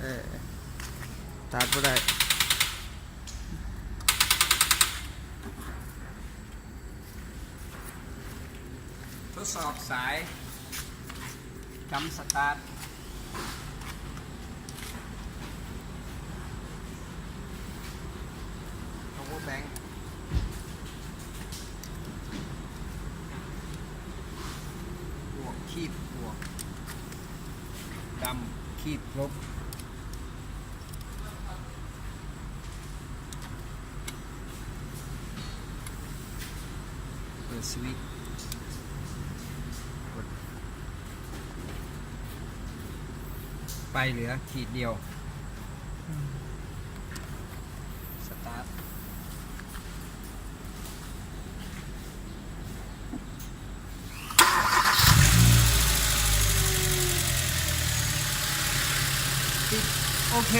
ເອີ ສະຕາດບໍ່ໄດ້. ທົດສອບສາຍ ກຳສະຕາດ ພາວເວີແບັງ ບວກ ຂີດ ບວກ ກຳ ຂີດ ລົບ. ເປີດສະວິດ ກົດໄປ ເຫຼືອຂີດດຽວ ສະຕາດ. ປິດ ໂອເຄ.